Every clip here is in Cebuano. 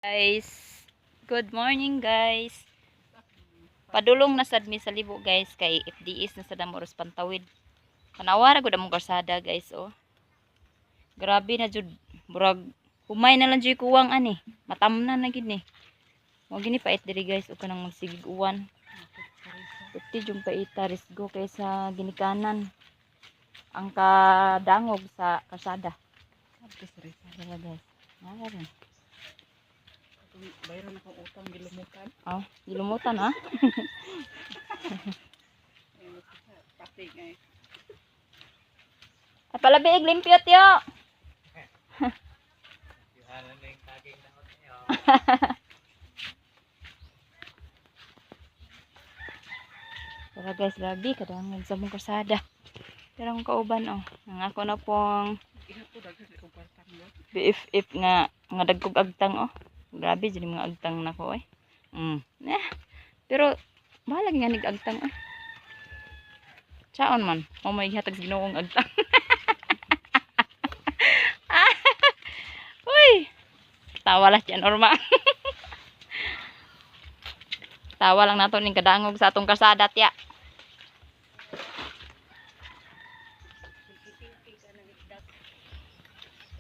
Guys, good morning, guys. Padulong na sad mi sa libo, guys, kay FDS na sad ang oras pantawid. Tanawa ra gud among kalsada, guys, oh. Grabe na jud, murag humay na lang jud kuwang ani. Matamna na gid ni. Mo gini pait diri, guys, ug kanang magsigig uwan. Pwede yung paita risgo kaysa ginikanan ang kadangog sa kalsada. Diba, guys? Nara rin. Bayran akong utang gilumutan. Oh, gilumutan ah. Pasig ay. Ay palabi limpyo tiyo. Tara guys, grabe kadangog sa mong kalsada. Pero ang kauban oh. Ang ako na pong BFF nga nga dagkog agtang oh. Grabe jud mga agtang nako eh. Eh. Pero bahalag nga nig agtang eh. Chaon man, o may gihatag sa Ginoong agtang. Uy. Tawa lang siya Norma. Tawa lang nato ning kadangog sa atong kalsada tiya.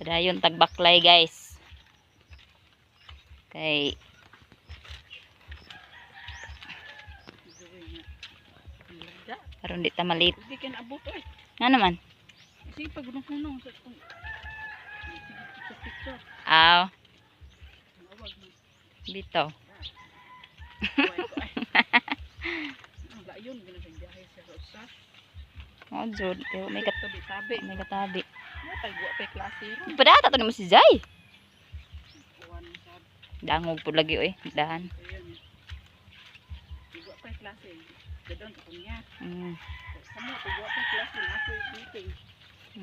Padayon tagbaklay, guys. Kay aron di ta malit. Hindi ka naabot oy. Nga naman. Sige pag hunong sa itong sige picture picture. Aw, Nawag mo. bitaw. Buhay ko ay. Ang layon gina sa biyahe sa usa. Oh, jud, pero may kat Tabi-tabi. may katabi. Wa tay wa pay klase ron. Padata to nimo si Jai. Kuan sad. Dangog pud lagi oy, dahan. Ayun. Wa pay klase. Dadon ko niya. Samo ko wa pay klase na ako meeting.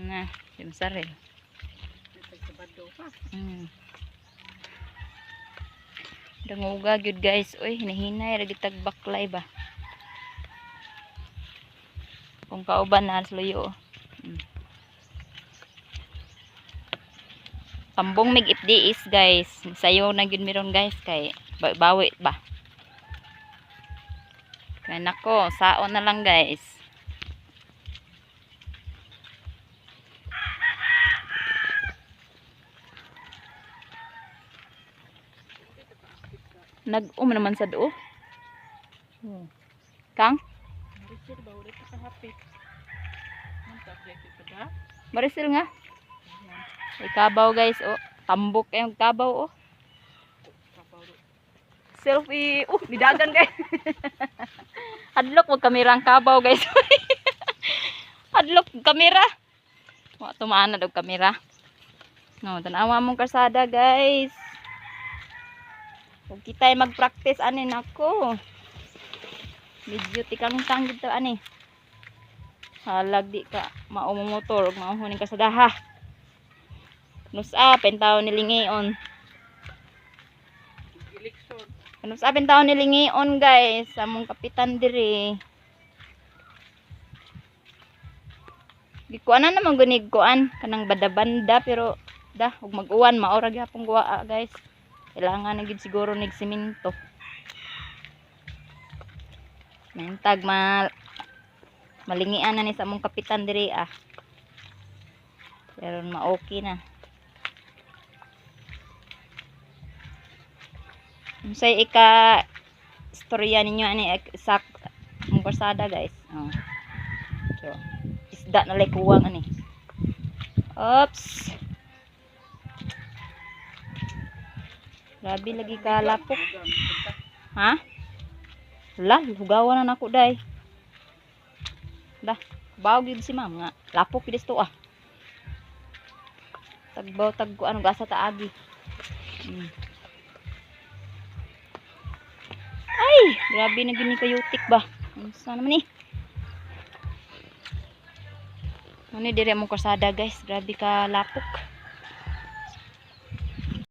Na, yung saril. May Sabado pa. Danguga gyud, guys. Oy, hinahinay ra gyud tag baklay ba. Kung kauban na sa luyo. Tambong mig FDS, guys. Sayo na gyud miron, guys, kay bawi ba. Kay nako, saon na lang, guys. Nag-um naman sa duo. Kang? Maricel ba ulit ka hapit? Nang ta pa da? Maricel nga. May kabaw, guys, oh. Tambok kayong kabaw, oh. Selfie. Oh, nidagan, guys. Hadlok wag kamera ang kabaw, guys. Hadlok kamera. Wa tumaan na daw kamera. No, tanawa mong kalsada, guys. Huwag kita mag-practice ani nako. Medyo tikang-tang dito ani. Halag di ka mao mo motor ug mao ning kalsada ha. Nusa pentaw ni lingion. Eleksyon. Nusa pentaw ni lingion, guys, sa among kapitan diri. Gikuan na naman gunig kuan kanang banda-banda, pero dah ug mag-uwan mao ra gyapon guwa, guys. Kailangan na gid siguro nig simento. Nantag mal malingian na ni sa among kapitan diri ah. Pero ma-okay na. Unsay ika istorya ninyo ani sa among kalsada, guys? Oh. So, isda na lay kuwang ani. Oops. Grabe lagi ka lapok. Ha? Wala, hugawan na nako day. Dah, baw gyud si ma'am nga. Lapok gyud to ah. Tagbaw tag ko ano gasa taagi. Ay, grabe na gyud ni kayutik ba. Unsa naman ni? Ano diri among kalsada, guys, grabe ka lapok.